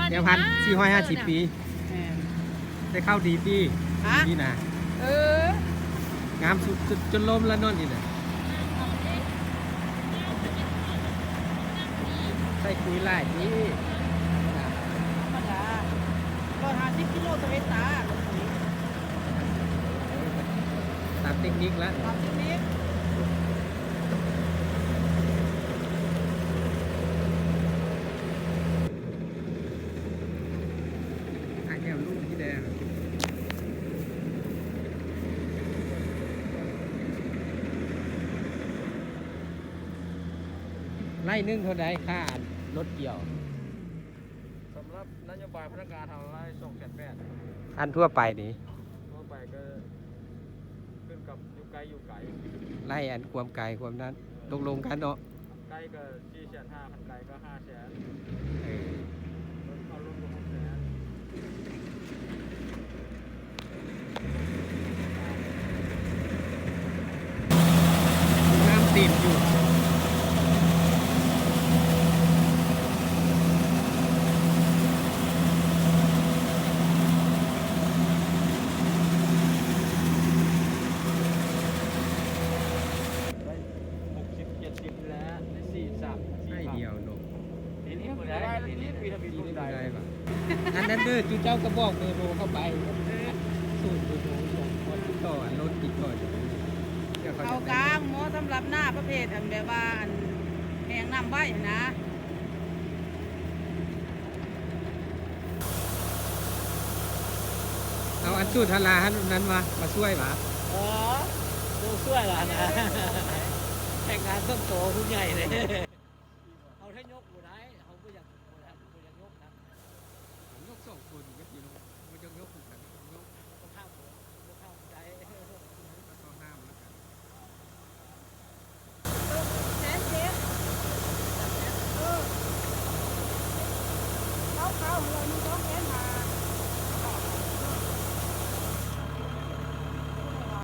ແນວພັນສີ່ຮ້ອຍຫ້າສິບປີ ແມ່ນ ໄດ້ເຂົ້າດີປີ ຮະ? ນີ້ນະ ເອີ ງາມສຸດ ຈົນ ຈົນລົ້ມລະເນາະນີ້ນະ ໃສ່ປຸຍຫຼາຍຕິ ທຳມະດາ ຮ້ອຍຫ້າສິບກິໂລຕໍ່ເຮັກຕາ ຕາມເຕັກນິກລະ ຕາມເຕັກນິກ. ອ້າຍແກ້ວລຸ້ນທີ່ແດງ ໄລ່ໜຶ່ງເທົ່າໃດ ຄ່າລົດກ່ຽວ? ສຳລັບນະໂຍບາຍພະນັກງານເຮົາໄລ່ສອງແສນແປດ ອັນທົ່ວໄປນີ້? ທົ່ວໄປກໍຂຶ້ນກັບຢູ່ໃກ້ຢູ່ໄກ ໄລ່ອັນຄວາມໄກຄວາມນັ້ນ ເອີ ຕົກລົງກັນເນາະ. ໄກກໍສີ່ແສນຫ້າ ຄັນໄກກໍຫ້າແສນ ເອີ ລົດເຂົ້າລົດກໍຫົກແສນ ນ້ຳເຕັມຢູ່. ຫົກສິບ ເຈັດສິບແລ້ວ ໄດ້ສີ່ ສາມ ສີ່ ໄດ້ດຽວເນາະ ເດນີ້ບໍ່ໄດ້ ເດນີ້ປີທຳອິດບໍ່ໄດ້ຫວາ ອັນນັ້ນເດີ ຈຸເຈົ້າກໍບອກເບີໂທເຂົ້າໄປ ເອີ ສູນເບີໂທ ຕິດຕໍ່ ອັນລົດຕິດຕໍ່ ເຂົ້າກາງ ເໝາະສຳລັບໜ້າປະເພດ ອັນແບບວ່າ ອັນແຫ້ງນ້ຳໄວ້ຫັ້ນນະ. ເອົາອັນສູດຫັ້ນລະ ຫັ້ນນັ້ນມາ ມາຊ່ວຍຫວາ ເອີ ຜູ້ຊ່ວຍລະນະ ແຮງງານຕົ້ນໂຕຜູ້ໃຫຍ່ເດ້.